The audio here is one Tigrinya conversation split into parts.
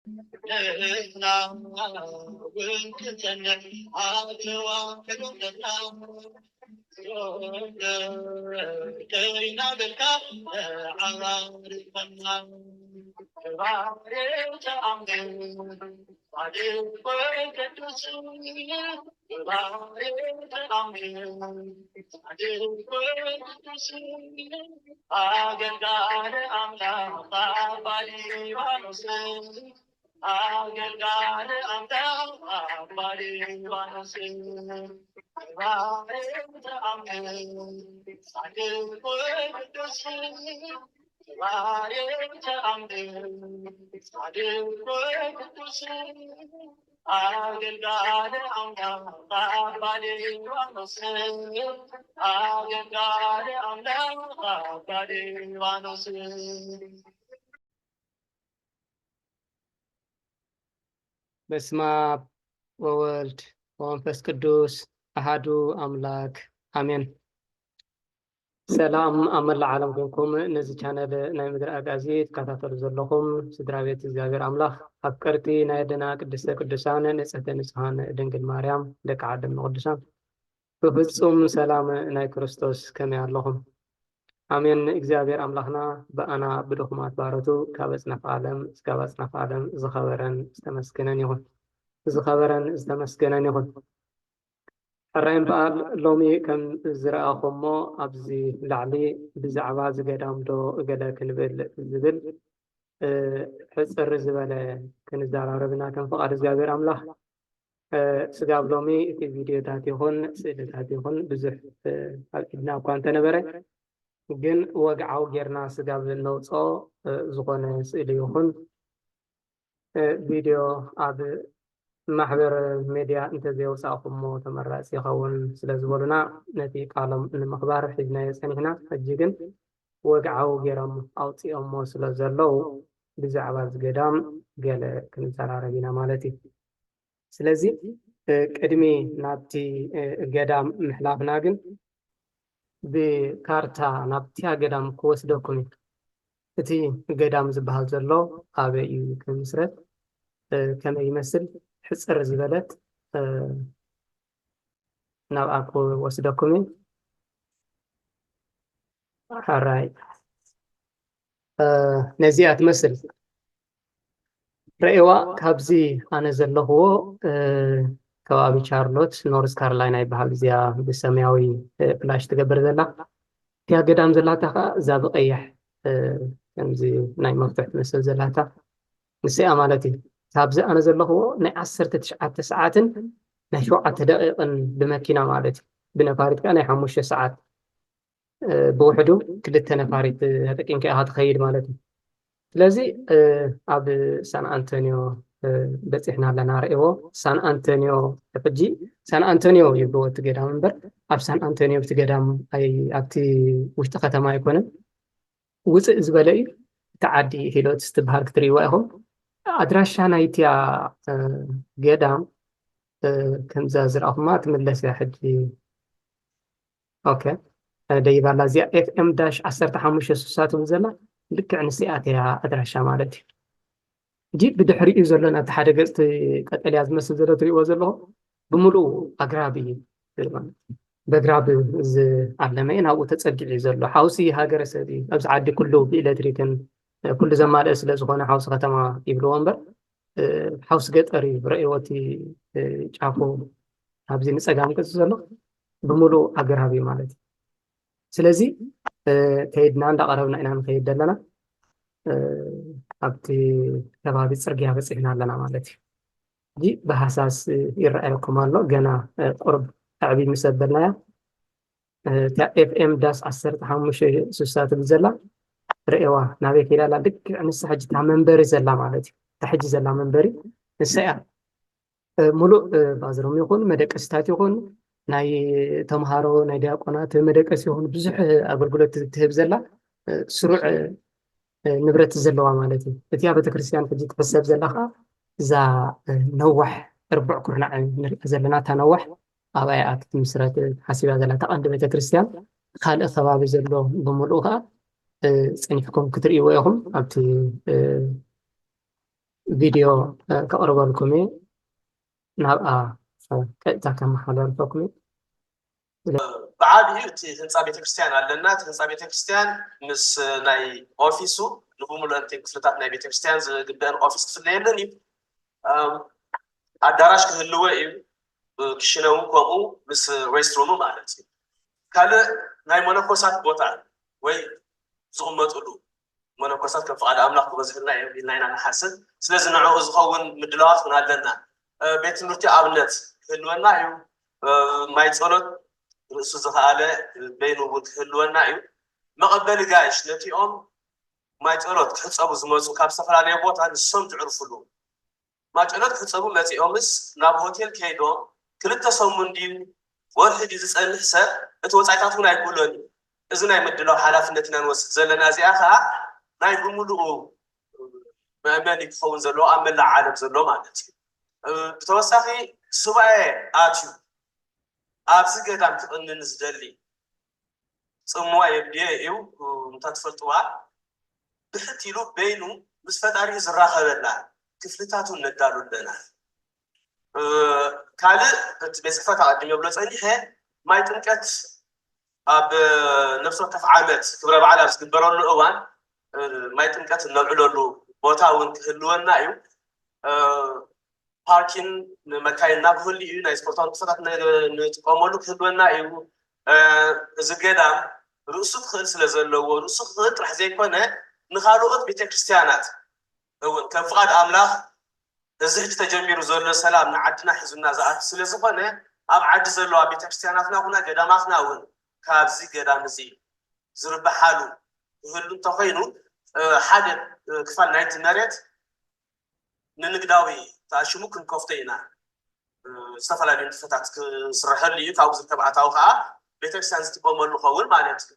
ንሕና እውን ክንጸንዕ ኣብ ተዋሕዶ እምነትና ከይናበልካ ተዓራርፈና። ተባረኽ ተኣምን ጻድቅ ወይ ቅዱስ፣ ተባረኽ ተኣምን ጻድቅ ወይ ቅዱስ፣ ኣገልጋሊ ኣምላኽ ኣባ ሊባኖስ፣ ኣገልጋሊ ኣምላኽ ኣባ ሊባኖስ፣ ተባረኽ ተኣምን ጻድቅ ወይ ቅዱስ፣ ተባረኽ ተኣምን ጻድቅ ወይ ቅዱስ፣ ኣገልጋሊ ኣምላኽ ኣባ ሊባኖስ፣ ኣገልጋሊ ኣምላኽ ኣባ ሊባኖስ። በስመ አብ ወወልድ ወመንፈስ ቅዱስ አሃዱ አምላክ አሜን። ሰላም ኣብ መላእ ዓለም ኮንኩም ነዚ ቻነል ናይ ምድሪ ኣጋዚ ትከታተሉ ዘለኹም ስድራ ቤት እግዚኣብሔር ኣምላኽ፣ ኣፍቀርቲ ናይ ኣደና ቅድስተ ቅዱሳን ንጽሕተ ንጹሃን ድንግል ማርያም፣ ደቂ ዓደም ንቅዱሳን፣ ብፍጹም ሰላም ናይ ክርስቶስ ከመይ ኣለኹም? ኣሜን። እግዚኣብሔር ኣምላኽና ብኣና ብድኹማት ባሮቱ ካብ ኣጽናፍ ዓለም እስካብ ኣጽናፍ ዓለም ዝኸበረን ዝተመስገነን ይኹን። ዝኸበረን ዝተመስገነን ይኹን። ሕራይ እምበኣር ሎሚ ከም ዝረኣኹሞ ኣብዚ ላዕሊ ብዛዕባ እዚ ገዳም ዶ ገለ ክንብል ዝብል፣ እ፣ ሕጽር ዝበለ ክንዘራረብ ኢና ከም ፍቓድ እግዚኣብሔር ኣምላኽ። እ፣ ስጋብ ሎሚ እቲ ቪድዮታት ይኹን ስእልታት ይኹን ብዙሕ፣ እ፣ ኣብ ኢድና እኳ እንተነበረ፣ ግን ወግዓዊ ጌርና ስጋብ እነውፅኦ፣ እ፣ ዝኾነ ስእሊ ይኹን፣ እ፣ ቪድዮ ኣብ ማሕበር ሜድያ እንተዘየውፃእኹሞ ተመራፂ ይኸውን ስለ ዝበሉና፣ ነቲ ቃሎም ንምኽባር ሒዝናዮ ፀኒሕና። ሕጂ ግን ወግዓዊ ጌሮም ኣውፂኦሞ ስለ ዘለዉ፣ ብዛዕባ እዚ ገዳም ገለ ክንዘራረብ ኢና ማለት እዩ። ስለዚ፣ እ፣ ቅድሚ ናብቲ፣ እ፣ ገዳም ምሕላፍና ግን፣ ብካርታ ናብቲያ ገዳም ክወስደኩም እዩ። እቲ ገዳም ዝበሃል ዘሎ ኣበይ እዩ ክምስረት፣ እ፣ ከመይ ይመስል፣ ሕጽር ዝበለት፣ እ፣ ናብኣ ክወስደኩም እዩ። ሕራይ፣ እ፣ ነዚኣ ትመስል። ረእዋ፣ ካብዚ ኣነ ዘለኽዎ፣ እ፣ ከባቢ ቻርሎት ኖርዝ ካሮላይና ይበሃል። እዚኣ ብሰማያዊ፣ እ፣ ፍላሽ ትገብር ዘላ። እቲያ ገዳም ዘላታ ኸዓ እዛ ብቐይሕ፣ እ፣ ከምዚ ናይ መፍትሕ ትመስል ዘላታ ንስኣ ማለት እዩ። ካብዚ ኣነ ዘለኽዎ ናይ ዓሰርተ ትሽዓተ ሰዓትን ናይ ሸውዓተ ደቂቕን ብመኪና ማለት እዩ። ብነፋሪት ከኣ ናይ ሓሙሽተ ሰዓት፣ እ፣ ብውሕዱ ክልተ ነፋሪት ተጠቂምካ ኢኻ ትኸይድ ማለት እዩ። ስለዚ፣ እ፣ ኣብ ሳን ኣንቶኒዮ፣ እ፣ በጺሕና ኣለና። ርእይዎ፣ ሳን ኣንቶኒዮ፣ ሕጂ ሳን ኣንቶኒዮ ይብልዎ እቲ ገዳም እምበር፣ ኣብ ሳን ኣንቶኒዮ እቲ ገዳም ኣይ-፣ ኣብቲ ውሽጢ ከተማ ኣይኮነን። ውፅእ ዝበለ እዩ። እቲ ዓዲ ሂሎት ትበሃል ክትርእይዋ ኢኹም። ኣድራሻ ናይቲያ፣ እ፣ ገዳም፣ እ፣ ከምዛ ዝረኣኹማ ትምለስ እያ ሕጂ። ኦኬ። እ፣ ደይባላ እዚኣ ኤፍ ኤም ዳሽ ዓሰርተ ሓሙሽተ ስሳ ትብል ዘላ ልክዕ ንስኣ እያ ኣድራሻ ማለት እዩ። ሕጂ ብድሕሪኡ ዘሎ ናብቲ ሓደ ገጽ እቲ ቀጠልያ ዝመስል ዘሎ ትርእይዎ ዘለኹም ብምሉኡ ኣግራብ እዩ። ብኣግራብ ዝዓለመ እዩ፣ ናብኡ ተጸጊዑ እዩ ዘሎ። ሓውሲ ሃገረሰብ እዩ። ኣብዚ ዓዲ ኩሉ ብኤሌክትሪክን፣ እ፣ ኩሉ ዘማልአ ስለ ዝኾነ ሓውሲ ከተማ ይብልዎ እምበር፣ እ፣ ሓውሲ ገጠር እዩ። ረእይዎ እቲ፣ እ፣ ጫፉ ኣብዚ ንጸጋም ገጽ ዘሎ ብምሉኡ ኣግራብ እዩ ማለት እዩ። ስለዚ፣ እ፣ ከይድና እንዳቐረብና ኢና ንኸይድ ዘለና። እ፣ ኣብቲ ከባቢ ጽርግያ በጺሕና ኣለና ማለት እዩ። ሕጂ ብሃሳስ ይረኣየኩም ኣሎ፣ ገና፣ እ፣ ቁሩብ ኣዕቢ ምስ ኣበልናያ፣ እ፣ እታ ኤፍ ኤም ዳስ ዓሰርተ ሓሙሽተ ስሳ ትብል ዘላ ርእዋ ናበይ ከይዳ ኣላ? ልክዕ ንሳ ሕጂ እታ መንበሪ ዘላ ማለት እዩ። እታ ሕጂ ዘላ መንበሪ ንሳ እያ። እ፣ ሙሉእ፣ እ፣ ባዝሩም ይኹን መደቀሲታት ይኹን ናይ ተምሃሮ ናይ ዲያቆናት መደቀሲ ይኹን ብዙሕ ኣገልግሎት ትህብ ዘላ፣ እ፣ ስሩዕ፣ እ፣ ንብረት ዘለዋ ማለት እዩ። እቲያ ቤተክርስትያን ሕጂ ትሕሰብ ዘላ ኸዓ እዛ፣ እ፣ ነዋሕ ርቡዕ ኩርናዕ ንሪኣ ዘለና እታ ነዋሕ ኣብኣ እያ ክትምስረት ሓሲባ ዘላ እታ ቀንዲ ቤተክርስትያን። ካልእ ከባቢ ዘሎ ብምሉኡ ኸዓ፣ እ፣ ጸኒሕኩም ክትርእይዎ ኢኹም ኣብቲ፣ እ፣ ቪድዮ ከቕርበልኩም እየ። ናብኣ ቀጥታ ከመሓላልፈኩም እየ። ብዓብዩ እቲ ህንፃ ቤተክርስትያን ኣለና። እቲ ህንፃ ቤተክርስትያን ምስ ናይ ኦፊሱ ንብሙሉአን ክፍልታት ናይ ቤተክርስትያን ዝግበአን ኦፊስ ክፍለ የለን እዩ። ኣዳራሽ ክህልወ እዩ። ክሽነ እውን ከምኡ ምስ ሬስትሩሙ ማለት እዩ። ካልእ ናይ መነኮሳት ቦታ ወይ ዝቕመጥሉ መነኮሳት ከም ፍቓድ ኣምላኽ ክበዝሕልና እዮም ኢልና ኢና ንሓስብ። ስለዚ ንዕኡ ዝኸውን ምድላዋት እውን ኣለና። ቤት ትምህርቲ ኣብነት ክህልወና እዩ። ማይ ጸሎት ርእሱ ዝኸኣለ በይኑ እውን ክህልወና እዩ። መቐበሊ ጋይሽ ነቲኦም ማይ ጸሎት ክሕጸቡ ዝመፁ ካብ ዝተፈላለየ ቦታ ንሶም ዝዕርፍሉ ማጨሎት ክፀቡ መፂኦምስ ናብ ሆቴል ከይዶም ክልተ ሰሙን ድዩ ወርሒ ድዩ ዝፀንሕ ሰብ እቲ ወፃኢታት እውን ኣይክእሎን እዩ። እዚ ናይ ምድላው ሓላፍነት ኢና ንወስድ ዘለና። እዚኣ ከዓ ናይ ብምሉኡ መእመኒ ክኸውን ዘለዎ ኣብ መላእ ዓለም ዘሎ ማለት እዩ። ብተወሳኺ ሱባኤ ኣትዩ ኣብዚ ገዳም ክቕንን ዝደሊ ፅምዋ የድልዮ እዩ። እንተትፈልጥዋ ብሕት ኢሉ በይኑ ምስ ፈጣሪኡ ዝራኸበላ ክፍልታት እውን ነዳሉ ኣለና። ካልእ እቲ ቤት ፅሕፈት ኣቐዲመ ብሎ ፀኒሐ ማይ ጥምቀት ኣብ ነፍሲ ወከፍ ዓመት ክብረ በዓል ኣብ ዝግበረሉ እዋን ማይ ጥምቀት እነብዕለሉ ቦታ እውን ክህልወና እዩ። ፓርኪን ንመካይንና ክህሉ እዩ። ናይ ስፖርታዊ ንጥፈታት ንጥቀመሉ ክህልወና እዩ። እዚ ገዳም ርእሱ ክኽእል ስለ ዘለዎ ርእሱ ክኽእል ጥራሕ ዘይኮነ ንካልኦት ቤተክርስትያናት እውን ከም ፍቓድ ኣምላኽ እዚ ሕጂ ተጀሚሩ ዘሎ ሰላም ንዓድና ሒዙና ዝኣቱ ስለ ዝኾነ ኣብ ዓዲ ዘለዋ ቤተክርስትያናትና ኩና ገዳማትና እውን ካብዚ ገዳም እዚ ዝርብሓሉ ክህሉ እንተኮይኑ ሓደ ክፋል ናይቲ መሬት ንንግዳዊ ተኣሽሙ ክንከፍቶ ኢና። ዝተፈላለዩ ንጥፈታት ክስረሐሉ እዩ። ካብኡ ዝርከብ ኣታዊ ከዓ ቤተክርስትያን ዝጥቀመሉ ኸውን ማለት እዩ።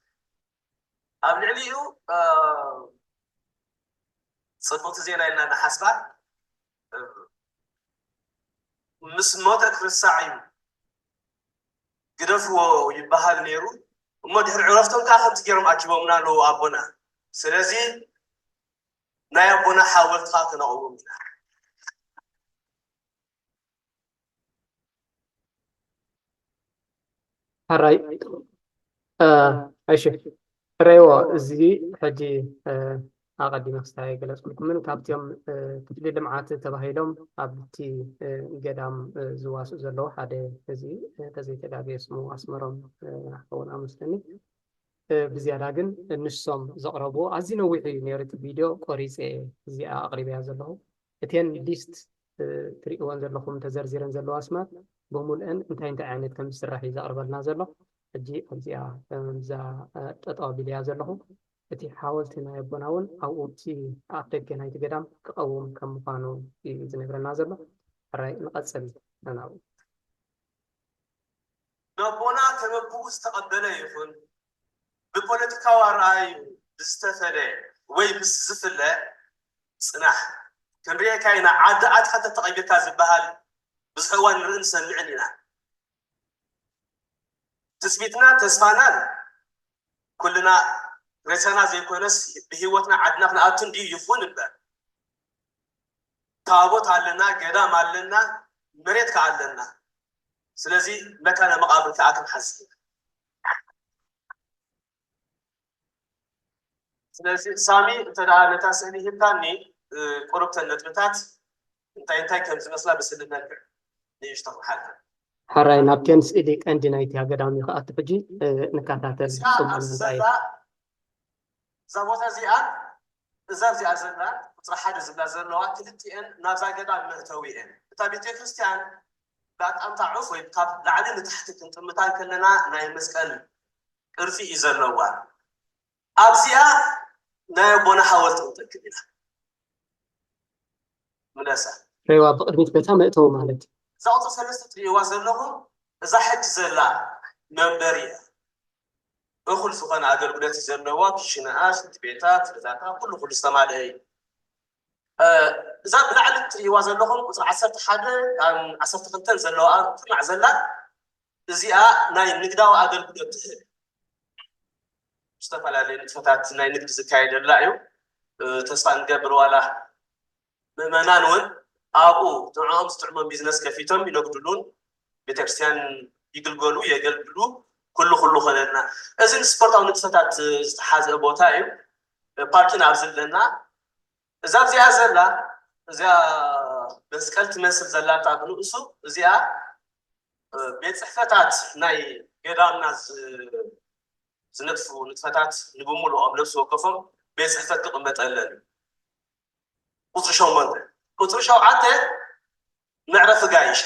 ኣብ ልዕሊኡ ፅብቕቲ ዜና ኢልና ንሓስባ ምስ ሞተ ክርሳዕ እዩ ግደፍዎ ይበሃል ነይሩ። እሞ ድሕሪ ዕረፍቶም ከዓ ከምዚ ገይሮም ኣኪቦምና ኣለዉ ኣቦና። ስለዚ ናይ ኣቦና ሓወልቲ ከዓ ክነቕውም ኢና። ሕራይ እሺ ሕራይዎ እዚ ሕጂ ኣቐዲመ ክስታይ ገለፅኩልኩምን ካብቲኦም ክፍሊ ልምዓት ተባሂሎም ኣብቲ ገዳም ዝዋስኡ ዘለዉ ሓደ እዚ ተዘይተጋግየ ስሙ ኣስመሮም ክኸውን ኣመስለኒ ብዝያዳ ግን ንሶም ዘቕረብዎ ኣዝዩ ነዊሕ እዩ ነይሩ እቲ ቪድዮ ቆሪፀ እዚኣ ኣቕሪበያ ዘለኹ እተን ሊስት ትሪእወን ዘለኹም ተዘርዚረን ዘለዋ ኣስማት ብምሉአን እንታይ እንታይ ዓይነት ከም ዝስራሕ እዩ ዘቕርበልና ዘሎ ሕጂ ኣብዚኣ እዛ ጠጠው ኣቢለያ ዘለኹ እቲ ሓወልቲ ናይ ኣቦና እውን ኣብኡ እቲ ኣፍ ደገ ናይቲ ገዳም ክቐውም ከም ምዃኑ እዩ ዝነግረና ዘሎ ሕራይ ንቐፅል ናብኡ ነቦና ከም ኣቦኡ ዝተቐበለ ይኹን ብፖለቲካዊ ኣረኣእይኡ ብዝተፈለ ወይ ምስ ዝፍለ ጽናሕ ክንሪኤካ ኢና ዓዲ ኣትኻ ተተቐቢርካ ዝበሃል ብዙሕ እዋን ንርእን ንሰምዕን ኢና ትጽቢትና ተስፋናን ኩልና ሬሳና ዘይኮነስ ብህይወትና ዓድና ክንኣቱ እንድዩ ይኹን እምበር ታቦት ኣለና፣ ገዳም ኣለና፣ መሬት ከኣ ኣለና። ስለዚ መካነ መቃብር ከኣ ክንሓዝ ኢና። ስለዚ ሳሚ እንተ ደኣ ነታ ስእሊ ሂብካኒ ቁሩብ ተን ነጥብታት እንታይ እንታይ ከም ዝመስላ ብስእሊ መልክዕ ንእሽቶ ክሓልካ። ሓራይ ናብተን ስእሊ ቀንዲ ናይቲ ኣገዳሚ ክኣቱ ሕጂ ንከታተል ጽቡቕ ንምንታይ እዛ ቦታ እዚኣ እዛ እዚኣ ዘላ ቁፅሪ ሓደ ዝብላ ዘለዋ ክልቲኤን ናብዛ ገዳም መእተዊ እየን። እታ ቤተ ክርስቲያን ብኣጣምታ ዑፍ ወይ ካብ ላዕሊ ንታሕቲ ክንጥምታ እንከለና ናይ መስቀል ቅርፂ እዩ ዘለዋ። ኣብዚኣ ናይ ኣቦና ሓወልቲ ክንተክል ኢና። ምለሳ ሬዋ ብቅድሚት በታ መእተዊ ማለት እዩ። እዛ ቁፅሪ ሰለስተ ትሪእዋ ዘለኹም እዛ ሕጂ ዘላ መንበሪ እያ። እኹል ዝኾነ ኣገልግሎት እዩ ዘለዋ። ክሽነኣ፣ ሽንቲ ቤታ፣ ክፍልታታ ኩሉ ኩሉ ዝተማልአ እዩ። እዛ ብላዕሊ እትርእይዋ ዘለኹም ቁፅሪ ዓሰርተ ሓደ ዓሰርተ ክልተን ዘለዋ ኩርናዕ ዘላ እዚኣ ናይ ንግዳዊ ኣገልግሎት ትህብ ዝተፈላለዩ ንጥፈታት ናይ ንግዲ ዝካየደላ እዩ። ተስፋ ንገብር ዋላ ምእመናን እውን ኣብኡ ንዕኦም ዝጥዕሞም ቢዝነስ ከፊቶም ይነግድሉን ቤተክርስትያን ይግልገሉ የገልግሉ። ኩሉ ኩሉ ኾነና። እዚ ንስፖርታዊ ንጥፈታት ዝተሓዘ ቦታ እዩ። ፓርኪን ኣብዚ ኣለና። እዛ ኣብዚኣ ዘላ እዚኣ መስቀል ትመስል ዘላ እታ ብንእሱ እዚኣ ቤት ፅሕፈታት ናይ ገዳምና ዝነጥፉ ንጥፈታት ንብምልኦም ነፍሲ ወከፎም ቤት ፅሕፈት ክቕመጠለን እዩ። ቁፅሪ ሸሞንተ ቁፅሪ ሸውዓተ መዕረፊ ጋይሽ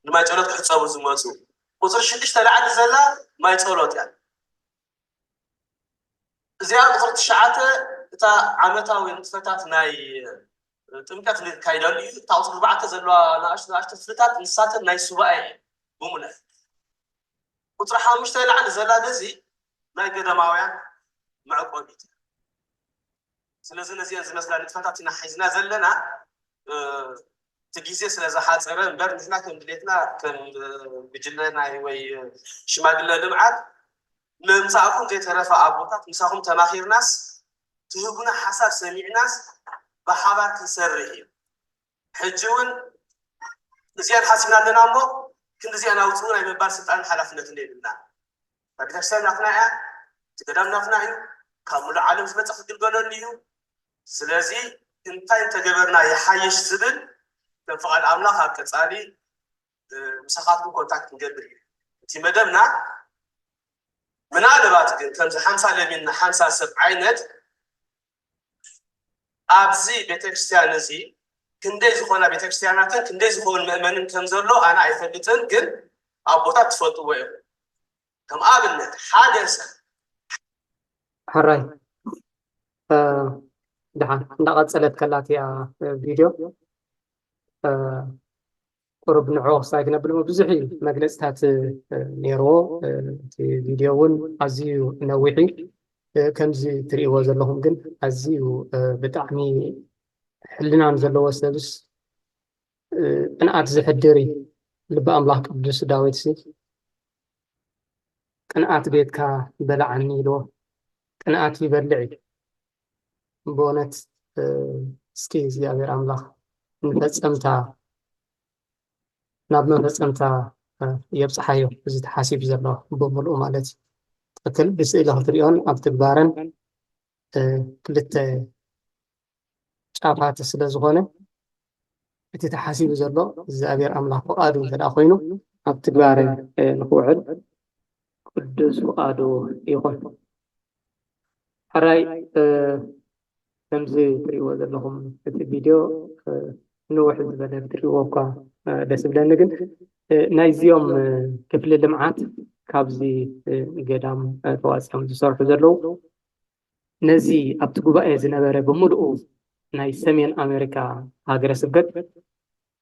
ንማይ ፀሎት ክሕፀቡ ዝመፁ። ቁፅሪ ሽዱሽተ ላዕሊ ዘላ ማይ ፀሎት እያ። እዚኣ ቁፅሪ ትሽዓተ እታ ዓመታዊ ንጥፈታት ናይ ጥምቀት ንካይደሉ እዩ። እታ ቁፅሪ ኣርባዕተ ዘለዋ ንኣሽቱ ንኣሽቱ ክፍልታት ንሳተን ናይ ሱባኤ እዩ ብሙሉእ። ቁፅሪ ሓሙሽተ ላዕሊ ዘላ ነዚ ናይ ገዳማውያን መዕቆቢት። ስለዚ ነዚአን ዝመስላ ንጥፈታት ኢና ሒዝና ዘለና። እቲ ግዜ ስለ ዝሓፀረ እምበር ንሕና ከም ድሌትና ከም ጉጅለ ናይ ወይ ሽማግለ ልምዓት ምምፃእኩም ዘይተረፈ ኣቦታት ምሳኹም ተማኺርናስ ትህቡና ሓሳብ ሰሚዕናስ ብሓባር ክንሰርሕ እዩ። ሕጂ እውን እዚኣን ሓሲብና ኣለና እሞ ክንዲዚኣን ኣውፅኡ ናይ ምባል ስልጣንን ሓላፍነትን የብልና። እታ ቤተክርስትያን ናትና እያ፣ እቲ ገዳም ናትና እዩ፣ ካብ ሙሉእ ዓለም ዝመፀ ክግልገለሉ እዩ። ስለዚ እንታይ እንተገበርና ይሓይሽ ዝብል ከም ፍቓድ ኣምላኽ ኣብ ቀፃሊ ምሳኻትኩም ኮንታክት ክንገብር እዩ። እቲ መደብና ምናልባት ግን ከምዚ ሓምሳ ለሚንና ሓምሳ ሰብ ዓይነት ኣብዚ ቤተክርስትያን እዚ ክንደይ ዝኾና ቤተክርስትያናትን ክንደይ ዝኸውን መእመንን ከም ዘሎ ኣነ ኣይፈልጥን፣ ግን ኣቦታት ትፈልጥዎ እዮም። ከም ኣብነት ሓደ ሰብ ሕራይ ደሓን እንዳቐፀለት ከላትያ ቪድዮ ቁሩብ ንዕኡ ክሳይ ክነብል ብዙሕ እዩ መግለፅታት ነይርዎ። እቲ ቪድዮ እውን ኣዝዩ ነዊሕ እዩ። ከምዚ ትርእይዎ ዘለኹም ግን ኣዝዩ ብጣዕሚ ሕልናን ዘለዎ ሰብስ ቅንኣት ዝሕድር እዩ። ልቢ ኣምላኽ ቅዱስ ዳዊት ሲ ቅንኣት ቤትካ በላዓኒ ኢልዎ። ቅንኣት ይበልዕ እዩ። ብእውነት እስኪ እግዚኣብሔር ኣምላኽ ንፈጸምታ ናብ መፈጸምታ የብፅሓዮ። እዚ ተሓሲቡ ዘሎ ብምልኡ ማለት እዩ። ትክክል ብስእሊ ክትሪኦን ኣብ ትግባረን ክልተ ጫፋት ስለ ዝኾነ እቲ ተሓሲቡ ዘሎ እግዚኣብሔር ኣምላኽ ፍቓዱ እንተ ደኣ ኮይኑ ኣብ ትግባረ ንክውዕል ቅዱስ ፍቓዱ ይኹን። ሕራይ ከምዚ ትሪእዎ ዘለኹም እቲ ቪድዮ ንውሕ ዝበለ ክትሪእዎ እኳ ደስ ብለኒ፣ ግን ናይዚኦም ክፍሊ ልምዓት ካብዚ ገዳም ተዋፂኦም ዝሰርሑ ዘለዉ ነዚ ኣብቲ ጉባኤ ዝነበረ ብምሉኡ ናይ ሰሜን ኣሜሪካ ሃገረ ስብከት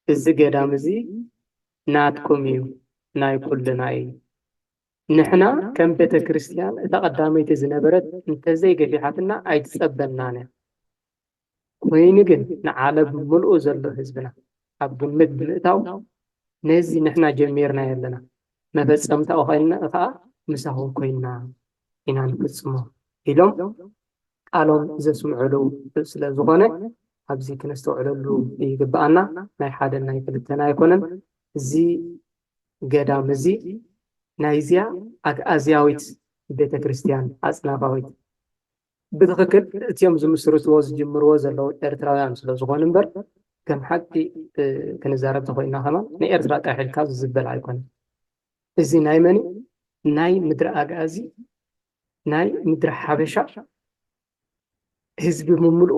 እዚ ገዳም እዚ ናትኩም እዩ፣ ናይ ኩልና እዩ። ንሕና ከም ቤተ ክርስቲያን እታ ቀዳመይቲ ዝነበረት እንተዘይገፊሓትና ኣይትጸበናን እያ። ኮይኑ ግን ንዓለም ምልኡ ዘሎ ህዝብና ኣብ ግምት ብምእታው ነዚ ንሕና ጀሚርናዮ ኣለና፣ መፈጸምታኡ ኮይንና ከዓ ምሳኹም ኮይንና ኢና ንፍጽሞ ኢሎም ቃሎም ዘስምዕሉ ስለ ዝኾነ ኣብዚ ክነስተውዕለሉ ይግብኣና። ናይ ሓደን ናይ ክልተን ኣይኮነን። እዚ ገዳም እዚ ናይዚያ ኣግኣዝያዊት ቤተ ክርስቲያን ኣጽናፋዊት ብትኽክል እቲኦም ዝምስርትዎ ዝጅምርዎ ዘለዉ ኤርትራውያን ስለ ዝኾኑ እምበር ከም ሓቂ ክንዛረብ ተኾይና ከማን ንኤርትራ ጥራሕ ኢልካ ዝዝበል ኣይኮነን። እዚ ናይ መን ናይ ምድሪ ኣግኣዚ ናይ ምድሪ ሓበሻ ህዝቢ ብምልኡ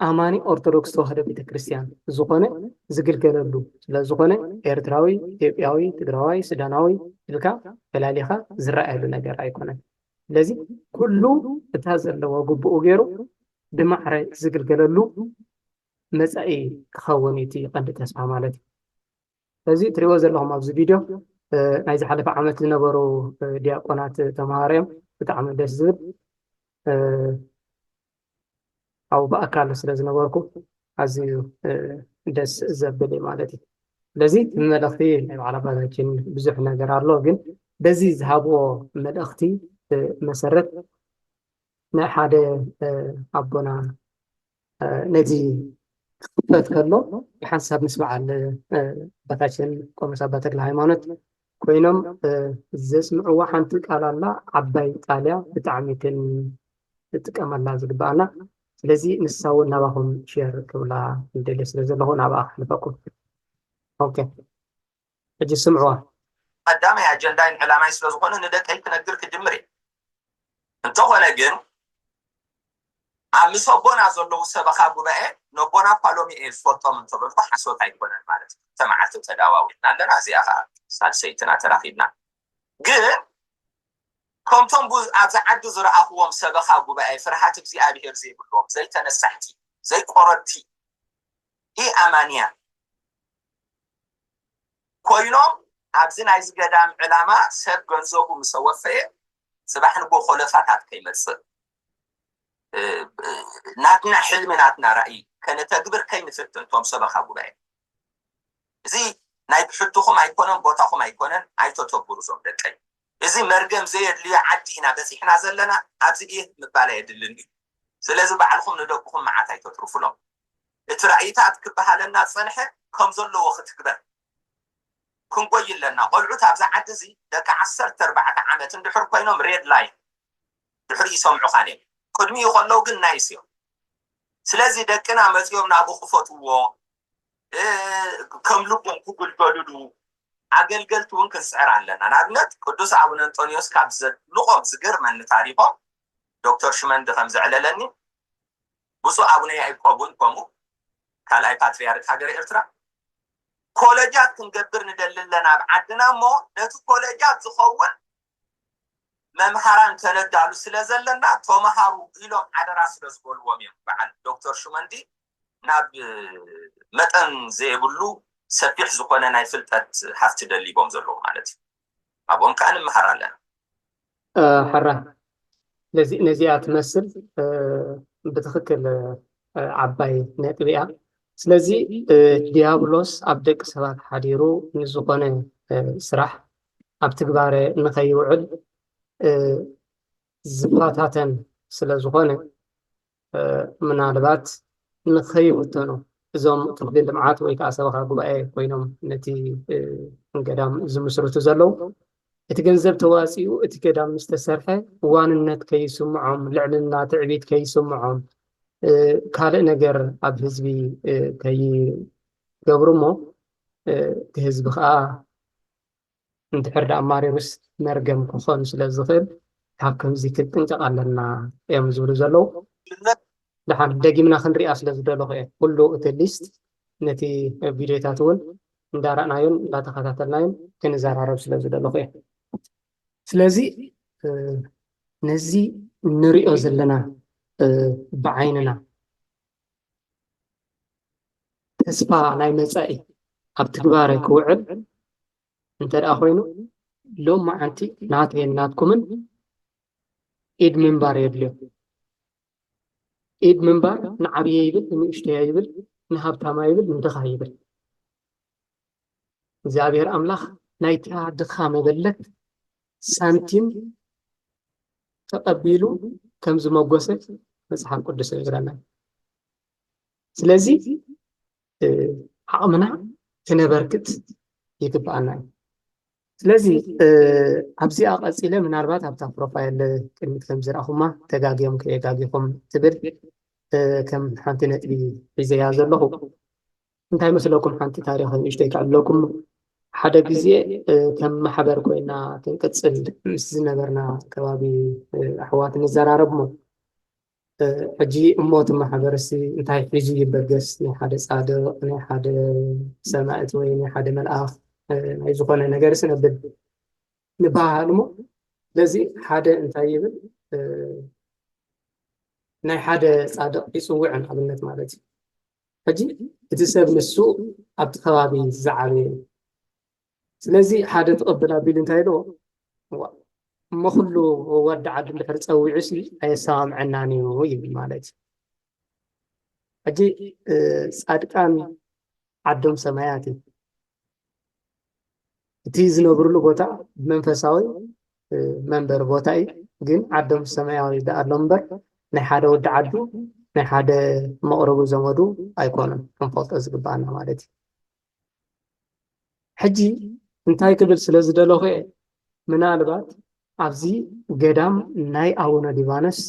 ኣማኒ ኦርቶዶክስ ተዋህዶ ቤተክርስትያን ዝኾነ ዝግልገለሉ ስለ ዝኾነ ኤርትራዊ፣ ኢትዮጵያዊ፣ ትግራዋይ፣ ሱዳናዊ ኢልካ ፈላሊኻ ዝረኣየሉ ነገር ኣይኮነን። ስለዚ ኩሉ እታ ዘለዎ ግቡኡ ገይሩ ብማዕረ ዝግልገለሉ መፃኢ ክኸውን እዩ እቲ ቀንዲ ተስፋ ማለት እዩ። ስለዚ እትሪእዎ ዘለኹም ኣብዚ ቪድዮ ናይ ዝሓለፈ ዓመት ዝነበሩ ዲያቆናት ተምሃሮ እዮም። ብጣዕሚ ደስ ዝብል ኣብኡ ብኣካል ስለ ዝነበርኩ ኣዝዩ ደስ ዘብል እዩ ማለት እዩ። ስለዚ እቲ መልእኽቲ ናይ በዓል ኣባታችን ብዙሕ ነገር ኣሎ፣ ግን በዚ ዝሃብዎ መልእኽቲ መሰረት ናይ ሓደ ኣቦና ነዚ ክኽፈት ከሎ ብሓንሳብ ምስ በዓል ኣባታችን ቆሞስ ኣባ ተክለ ሃይማኖት ኮይኖም ዘስምዕዋ ሓንቲ ቃል ኣላ። ዓባይ ቃል እያ፣ ብጣዕሚ ክንጥቀመላ ዝግባኣና። ስለዚ ንሳ እውን ናባኹም ሼር ክብላ ይደልየ ስለ ዘለኹ ናብኣ ከሕልፈኩም። ኦኬ፣ ሕጂ ስምዕዋ። ቀዳማይ ኣጀንዳይን ዕላማይ ስለ ዝኾነ ንደቀይ ክነግር ክጅምር እየ። እንተኾነ ግን ኣብ ምስ ኣቦና ዘለዉ ሰበኻ ጉባኤ፣ ነቦና እኳ ሎሚ እየ ዝፈልጦም እንተበልኩ ሓሶት ኣይኮነን ማለት እዩ። ክልተ መዓልቲ ተዳዋዊልና ኣለና፣ እዚኣ ከዓ ሳልሰይትና ተራኺብና። ግን ከምቶም ቡ- ኣብዚ ዓዲ ዝረኣኽዎም ሰበኻ ጉባኤ፣ ፍርሃት እግዚኣብሔር ዘይብሎም፣ ዘይተነሳሕቲ፣ ዘይቆረብቲ፣ ኢኣማንያን ኮይኖም ኣብዚ ናይዚ ገዳም ዕላማ ሰብ ገንዘቡ ምስ ኣወፈየ ጽባሕ ንጎ ኮለፋታት ከይመጽእ፣ እ፣ እ፣ ናትና ሕልሚ ናትና ራእይ ከነተግብር ከይንፍትን፣ ቶም ሰበኻ ጉባኤ፣ እዚ ናይ ብሕትኹም ኣይኮነን፣ ቦታኹም ኣይኮነን፣ ኣይተተግብሩ እዞም ደቀይ። እዚ መርገም ዘየድልዮ ዓዲ ኢና በፂሕና ዘለና፣ ኣብዚ እየ ምባል ኣየድልን እዩ። ስለዚ ባዕልኹም ንደቅኹም መዓት ኣይተትርፉሎም። እቲ ራእይታት ክበሃለና ዝፀንሐ ከም ዘለዎ ክትግበር ክንጎይ ኣለና። ቆልዑት ኣብዚ ዓዲ እዚ ደቂ ዓሰርተ ኣርባዕተ ዓመት እንድሕር ኮይኖም ሬድ ላይን ድሕሪ ይሰምዑኻን እዮም። ቅድሚኡ ከለዉ ግን ናይስ እዮም። ስለዚ ደቅና መፂኦም ናብኡ ክፈትዎ፣ እ፣ ከም ልቦም ክግልገሉሉ ኣገልገልቲ እውን ክንፅዕር ኣለና። ንኣብነት ቅዱስ ኣቡነ እንጦንዮስ ካብ ዘድንቖም ዝገርመኒ ታሪኾም፣ ዶክተር ሽመንዲ ከም ዘዕለለኒ፣ ብፁዕ ኣቡነ ያዕቆብ እውን ከምኡ፣ ካልኣይ ፓትርያርክ ሃገረ ኤርትራ፣ ኮለጃት ክንገብር ንደሊ ኣለና ኣብ ዓድና፣ እሞ ነቲ ኮለጃት ዝኸውን መምሃራን ከነዳሉ ስለ ዘለና ተምሃሩ ኢሎም ሓደራ ስለ ዝበልዎም እዮም በዓል ዶክተር ሽመንዲ ናብ መጠን ዘይብሉ ሰፊሕ ዝኾነ ናይ ፍልጠት ሃፍቲ ደሊቦም ዘለዉ ማለት እዩ። ኣብኦም ከዓ ንምሃር ኣለና። እ፣ ሕራይ ነዚ- ነዚኣ ትመስል፣ እ፣ ብትኽክል፣ እ፣ ዓባይ ነጥቢ እያ። ስለዚ፣ እ፣ ዲያብሎስ ኣብ ደቂ ሰባት ሓዲሩ ንዝኾነ፣ እ፣ ስራሕ ኣብ ትግባረ ንኸይውዕል፣ እ፣ ዝፈታተን ስለ ዝኾነ፣ እ፣ ምናልባት ንኸይፍተኑ እዞም ክፍሊ ልምዓት ወይ ከዓ ሰበኻ ጉባኤ ኮይኖም ነቲ፣ እ፣ ገዳም ዝምስርቱ ዘለዉ፣ እቲ ገንዘብ ተዋፂኡ እቲ ገዳም ምስ ተሰርሐ ዋንነት ከይስምዖም፣ ልዕልና ትዕቢት ከይስምዖም፣ እ፣ ካልእ ነገር ኣብ ህዝቢ፣ እ፣ ከይገብሩ እሞ፣ እ፣ እቲ ህዝቢ ከዓ እንድሕር ደኣ ማሪሩስ መርገም ክኾን ስለ ዝኽእል ካብ ከምዚ ክንጥንቀቕ ኣለና እዮም ዝብሉ ዘለዉ። ደሓን ደጊምና ክንሪኣ ስለ ዝደለኹ እየ። ኩሉ እቲ ሊስት ነቲ ቪድዮታት እውን እንዳረኣናዮን እንዳተኸታተልናዮን ክንዘራረብ ስለ ዝደለኹ እየ። ስለዚ፣ እ፣ ነዚ ንሪኦ ዘለና፣ እ፣ ብዓይንና ተስፋ ናይ መጻኢ ኣብ ትግባረ ክውዕል እንተ ደኣ ኮይኑ፣ ሎም መዓንቲ ናተይን ናትኩምን ኢድ ምንባር የድልዮ። ኢድ ምንባር ንዓብየ ይብል፣ ንንእሽተያ ይብል፣ ንሃብታማ ይብል፣ ንድኻ ይብል። እግዚኣብሔር ኣምላኽ ናይታ ድኻ መበለት ሳንቲም ተቐቢሉ ከም ዝመጎሰ መጽሓፍ ቅዱስ ይነግረና። ስለዚ፣ እ፣ ዓቕምና ክነበርክት ይግብኣና እዩ። ስለዚ፣ እ፣ ኣብዚኣ ቀጺለ ምናልባት ኣብታ ፕሮፋይል ቅድሚት ከም ዝረኣኹማ ተጋግዮም ከየጋጊኹም ትብል፣ እ፣ ከም ሓንቲ ነጥቢ ሒዘያ ዘለኹ። እንታይ መስለኩም? ሓንቲ ታሪኽ ንእሽተይ ከዕልለኩም። ሓደ ግዜ፣ እ፣ ከም ማሕበር ኮይና ክንቅጽል ምስ ዝነበርና ከባቢ፣ እ፣ ኣሕዋት ንዘራረብ እሞ፣ እ፣ ሕጂ እሞ እቲ ማሕበርሲ እንታይ ሒዙ ይበገስ? ናይ ሓደ ጻድቕ፣ ናይ ሓደ ሰማዕት ወይ ናይ ሓደ መልኣኽ፣ እ፣ ናይ ዝኾነ ነገርሲ ነብል ንበሃሃል እሞ፣ ስለዚ ሓደ እንታይ ይብል? እ፣ ናይ ሓደ ጻድቕ ይጽውዕ ንኣብነት ማለት እዩ። ሕጂ እቲ ሰብ ንሱ ኣብቲ ከባቢ ዝዓበየ እዩ። ስለዚ ሓደ ትቕብል ኣቢሉ እንታይ ኢልዎ? ዋ፣ እሞ ኩሉ ወዲ ዓዲ እንድሕር ጸዊዑሲ ኣየሰማምዐናን እዩ ይብል ማለት እዩ። ሕጂ፣ እ፣ ጻድቃን ዓዶም ሰማያት እዩ። እቲ ዝነብርሉ ቦታ መንፈሳዊ፣ እ፣ መንበሪ ቦታ እዩ። ግን ዓዶም ሰማያዊ ደኣ ኣሎ እምበር ናይ ሓደ ወዲ ዓዱ ናይ ሓደ መቕረቡ ዘመዱ ኣይኮኑን፣ ክንፈልጦ ዝግባኣና ማለት እዩ። ሕጂ እንታይ ክብል ስለ ዝደለኹ እየ፣ ምናልባት ኣብዚ ገዳም ናይ ኣቡነ ሊባኖስ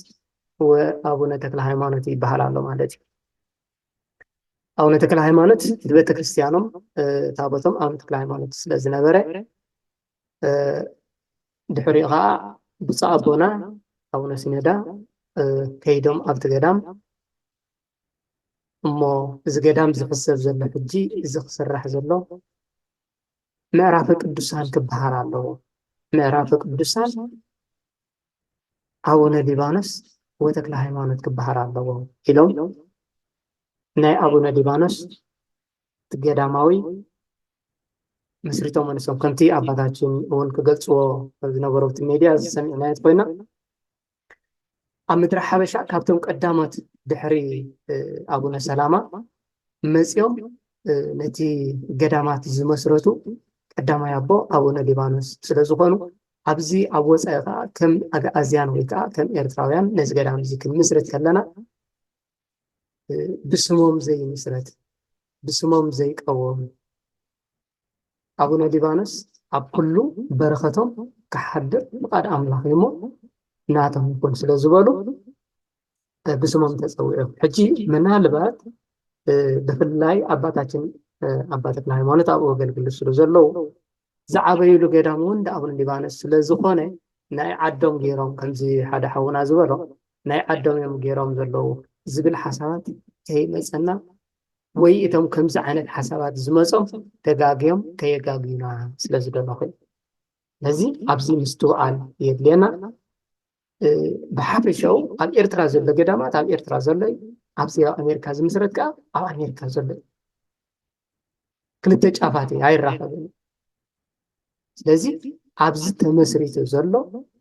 ወኣቡነ ተክለ ሃይማኖት ይበሃል ኣሎ ማለት እዩ። ኣቡነ ተክለ ሃይማኖት እቲ ቤተክርስትያኖም ታቦቶም ኣቡነ ተክለ ሃይማኖት ስለ ዝነበረ፣ ድሕሪኡ ከዓ ብፁዕ ኣቦና ኣቡነ ሲኖዳ ከይዶም ኣብቲ ገዳም፣ እሞ እዚ ገዳም ዝሕሰብ ዘሎ ሕጂ፣ እዚ ክስራሕ ዘሎ ምዕራፈ ቅዱሳን ክበሃል ኣለዎ። ምዕራፈ ቅዱሳን ኣቡነ ሊባኖስ ወተክለ ሃይማኖት ክበሃል ኣለዎ ኢሎም ናይ ኣቡነ ሊባኖስ ገዳማዊ መስሪቶም፣ ንሶም ከምቲ ኣባታችን እውን ክገልፅዎ ዝነበሩ ኣብቲ ሜድያ ዝሰሚዕናዮ ኮይና፣ ኣብ ምድሪ ሓበሻ ካብቶም ቀዳሞት ድሕሪ ኣቡነ ሰላማ መፂኦም ነቲ ገዳማት ዝመስረቱ ቀዳማይ ኣቦ ኣቡነ ሊባኖስ ስለ ዝኾኑ፣ ኣብዚ ኣብ ወፃኢ ከዓ ከም ኣግኣዝያን ወይ ከዓ ከም ኤርትራውያን ነዚ ገዳም እዚ ክንምስርት ከለና ብስሞም ዘይምስረት፣ ብስሞም ዘይቀወም፣ ኣቡነ ሊባኖስ ኣብ ኩሉ በረኸቶም ክሓድር ፍቓድ ኣምላኽ እዩ እሞ ናቶም ይኹን ስለ ዝበሉ ብስሞም ተፀዊዖም። ሕጂ ምናልባት ብፍላይ ኣባታችን ኣባ ተክለ ሃይማኖት ኣብኡ ኣገልግሉ ስለ ዘለዉ ዝዓበይሉ ገዳም እውን እንዳ ኣቡነ ሊባኖስ ስለ ዝኾነ ናይ ዓዶም ገይሮም ከምዚ ሓደ ሓውና ዝበሎ ናይ ዓዶም እዮም ገይሮም ዘለዉ ዝብል ሓሳባት ከይመፀና ወይ እቶም ከምዚ ዓይነት ሓሳባት ዝመፆም ተጋግዮም ከየጋግዩና ስለ ዝደለኹ እዩ። ስለዚ ኣብዚ ምስትውዓል የድልየና። ብሓፈሻኡ ኣብ ኤርትራ ዘሎ ገዳማት ኣብ ኤርትራ ዘሎ እዩ። ኣብዚ ኣብ ኣሜሪካ ዝምስረት ከዓ ኣብ ኣሜሪካ ዘሎ እዩ። ክልተ ጫፋት እዩ፣ ኣይራኸብን። ስለዚ ኣብዚ ተመስሪቱ ዘሎ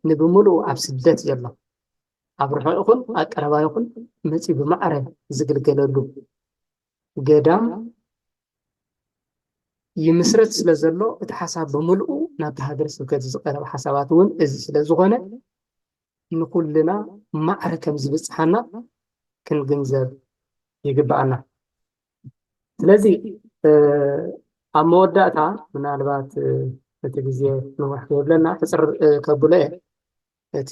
ንብምሉኡ ኣብ ስደት ዘሎ ኣብ ርሑቕ ይኹን ኣብ ቀረባ ይኹን መፂኡ ብማዕረ ዝግልገለሉ ገዳም ይምስረት ስለ ዘሎ እቲ ሓሳብ ብምልኡ ናብቲ ሃገረ ስብከት ዝቐረበ ሓሳባት እውን እዚ ስለ ዝኾነ ንኩልና ማዕረ ከም ዝብፅሓና ክንግንዘብ ይግብኣና። ስለዚ ኣብ መወዳእታ ምናልባት እቲ ግዜ ንውሕ ከይብለና ሕፅር ከብሎ እየ። እቲ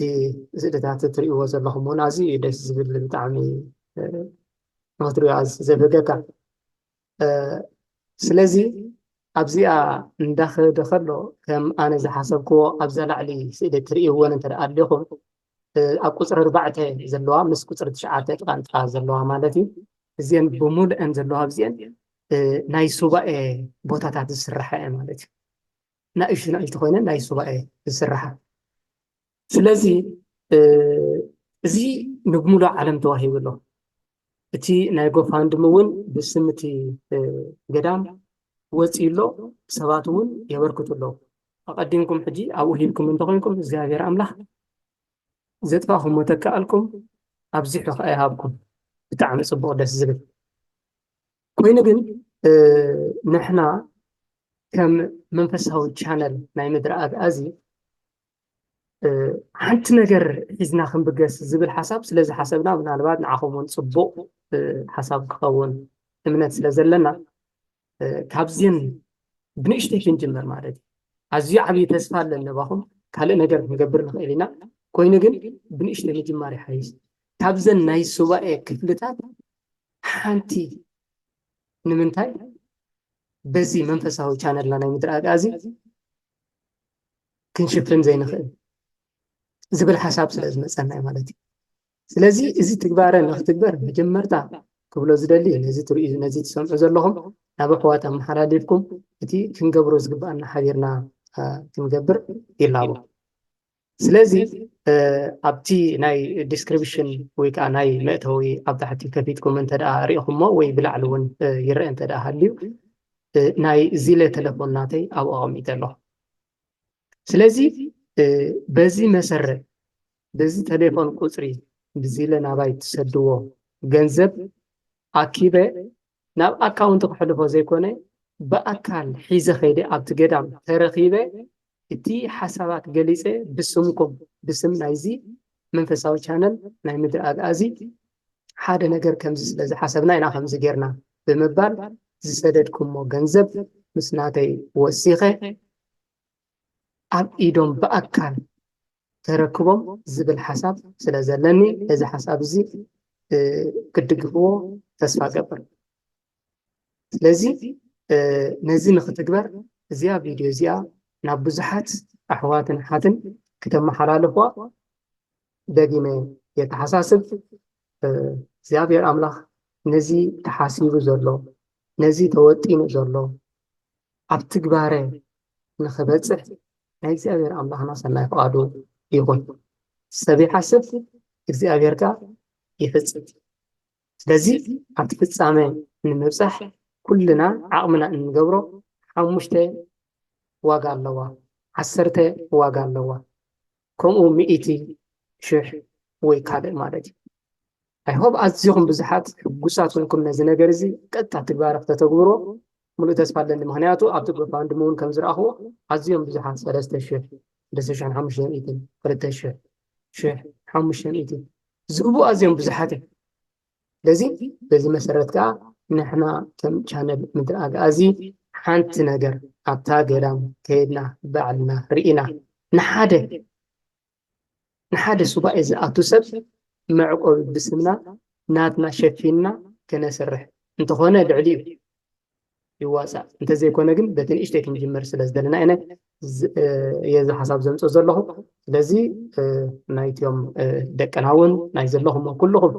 ስእልታት እትሪእዎ ዘለኹም እውን ኣዝዩ እዩ ደስ ዝብል፣ ብጣዕሚ ንክትሪኦ ኣዝዩ ዘብህገካ። ስለዚ ኣብዚኣ እንዳኸደ ከሎ ከም ኣነ ዝሓሰብክዎ ኣብዛ ላዕሊ ስእሊ እትርእይዎን እንተ ደኣ ኣሊኹም ኣብ ቁፅሪ ኣርባዕተ ዘለዋ ምስ ቁፅሪ ትሽዓተ ቃንጣ ዘለዋ ማለት እዩ። እዚአን ብምሉአን ዘለዋ ኣብዚአን ናይ ሱባኤ ቦታታት ዝስራሓ እየ ማለት እዩ። ናእሽቱ ናእሽቱ ኮይነን ናይ ሱባኤ ዝስራሓ። ስለዚ እዚ ንብምሉእ ዓለም ተዋሂቡ ኣሎ። እቲ ናይ ጎፋንድሚ እውን ብስም እቲ ገዳም ወፂኡ ኣሎ። ሰባት እውን የበርክቱ ኣለዉ። ኣቐዲምኩም ሕጂ ኣብኡ ሂብኩም እንተኮይንኩም እግዚኣብሔር ኣምላኽ ዘጥፋእኹሞ ተከኣልኩም ኣብዚሑ ከዓ ይሃብኩም። ብጣዕሚ ፅቡቕ፣ ደስ ዝብል። ኮይኑ ግን ንሕና ከም መንፈሳዊ ቻነል ናይ ምድሪ ኣግኣዚ ሓንቲ ነገር ሒዝና ክንብገስ ዝብል ሓሳብ ስለ ዝሓሰብና ምናልባት ንዓኹም እውን ፅቡቕ ሓሳብ ክኸውን እምነት ስለ ዘለና ካብዚን ብንእሽተይ ክንጅምር ማለት እዩ። ኣዝዩ ዓብዪ ተስፋ ኣለኒ ናባኹም። ካልእ ነገር ክንገብር ንኽእል ኢና። ኮይኑ ግን ብንእሽተይ ምጅማር ይሓይሽ። ካብዘን ናይ ሱባኤ ክፍልታት ሓንቲ ንምንታይ በዚ መንፈሳዊ ቻነልና ናይ ምድሪ ኣግኣዚ ክንሽፍን ዘይንኽእል ዝብል ሓሳብ ስለ ዝመፀና እዩ ማለት እዩ። ስለዚ እዚ ትግባረ ንክትግበር መጀመርታ ክብሎ ዝደሊ ነዚ ትርእዩ ነዚ ትሰምዑ ዘለኹም ናብ ኣሕዋት ኣመሓላሊፍኩም እቲ ክንገብሮ ዝግባኣና ሓቢርና ክንገብር ይላቦ። ስለዚ ኣብቲ ናይ ዲስክሪፕሽን ወይ ከዓ ናይ መእተዊ ኣብ ታሕቲ ከፊትኩም እንተ ደኣ ሪኢኹሞ ወይ ብላዕሊ እውን ይረአ እንተ ደኣ ሃልዩ ናይ ዚለ ተለፎን ናተይ ኣብኡ ኣቐሚጠ ኣለኹ። ስለዚ በዚ መሰረት በዚ ተሌፎን ቁፅሪ ብዚለ ናባይ ትሰድዎ ገንዘብ ኣኪበ ናብ ኣካውንት ክሕልፎ ዘይኮነ ብኣካል ሒዘ ከይደ ኣብቲ ገዳም ተረኺበ እቲ ሓሳባት ገሊፀ ብስምኩም ብስም ናይዚ መንፈሳዊ ቻነል ናይ ምድሪ ኣግኣዚ ሓደ ነገር ከምዚ ስለ ዝሓሰብና ኢና ከምዚ ጌርና ብምባል ዝሰደድኩሞ ገንዘብ ምስ ናተይ ወሲኸ ኣብ ኢዶም ብኣካል ተረክቦም ዝብል ሓሳብ ስለ ዘለኒ ነዚ ሓሳብ እዚ ክትድግፍዎ ተስፋ ገብር። ስለዚ ነዚ ንክትግበር እዚኣ ቪድዮ እዚኣ ናብ ብዙሓት ኣሕዋትን ሓትን ክተመሓላልፍዋ ደጊመ የተሓሳስብ። እግዚኣብሔር ኣምላኽ ነዚ ተሓሲቡ ዘሎ ነዚ ተወጢኑ ዘሎ ኣብ ትግባረ ንክበፅሕ ናይ እግዚኣብሔር ኣምላኽና ሰናይ ፍቓዱ ይኹን። ሰብ ይሓስብ እግዚኣብሔር ከኣ ይፍፅም። ስለዚ ኣብቲ ፍፃመ ንምብፃሕ ኩልና ዓቕምና እንገብሮ ሓሙሽተ ዋጋ ኣለዋ፣ ዓሰርተ ዋጋ ኣለዋ፣ ከምኡ ሚእቲ ሽሕ ወይ ካልእ ማለት እዩ። ኣይሆብ ኣዝኹም ብዙሓት ሕጉሳት ኮንኩም ነዚ ነገር እዚ ቀጥታ ትግባረ ክተተግብሮ ሙሉእ ተስፋ ኣለኒ። ምክንያቱ ኣብቲ ጎፋንድሚ እውን ከም ዝረኣኽዎ ኣዝዮም ብዙሓት ሰለስተ ሽሕ፣ ሰለስተ ሽሕን ሓሙሽተ ሚእትን፣ ክልተ ሽሕ፣ ሽሕ፣ ሓሙሽተ ሚእቲ ዝህቡ ኣዝዮም ብዙሓት እዮም። ስለዚ በዚ መሰረት ከዓ ንሕና ከም ቻነል ምድሪ ኣግኣዚ ሓንቲ ነገር ኣብታ ገዳም ከይድና ባዕልና ርኢና ንሓደ ንሓደ ሱባኤ ዝኣቱ ሰብ መዕቆቢ ብስምና ናትና ሸፊንና ከነስርሕ እንተኾነ ልዕሊ እዩ ይዋፃእ። እንተዘይኮነ ግን በቲ ንእሽተይ ክንጅምር ስለ ዝደለና እነ የዚ ሓሳብ ዘምፅእ ዘለኹ። ስለዚ ናይትዮም ደቅና እውን ናይ ዘለኹም ኩልኹም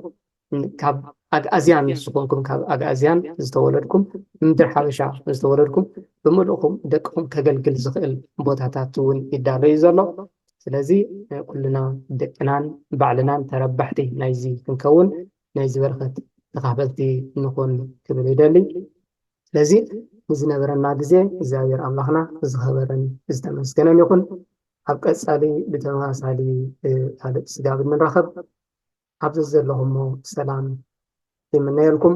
ካብ ኣግኣዝያን ዝኾንኩም ካብ ኣግኣዝያን ዝተወለድኩም ምድር ሓበሻ ዝተወለድኩም ብምልእኹም ደቅኹም ከገልግል ዝኽእል ቦታታት እውን ይዳሎ እዩ ዘሎ። ስለዚ ኩልና ደቅናን ባዕልናን ተረባሕቲ ናይዚ ክንከውን ናይዚ በረኸት ተኻፈልቲ ንኹን ክብል ይደሊ። ስለዚ ንዝነበረና ግዜ እግዚኣብሔር ኣምላኽና ዝኸበረን ዝተመስገነን ይኹን። ኣብ ቀጻሊ ብተመሳሳሊ ካልእ ስጋብ እንራኸብ ኣብዚ ዘለኹሞ ሰላም ይምነየልኩም።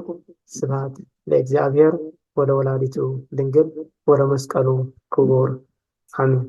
ስብሐት ለእግዚኣብሔር ወለወላዲቱ ድንግል ወለመስቀሉ ክቡር። ኣሜን።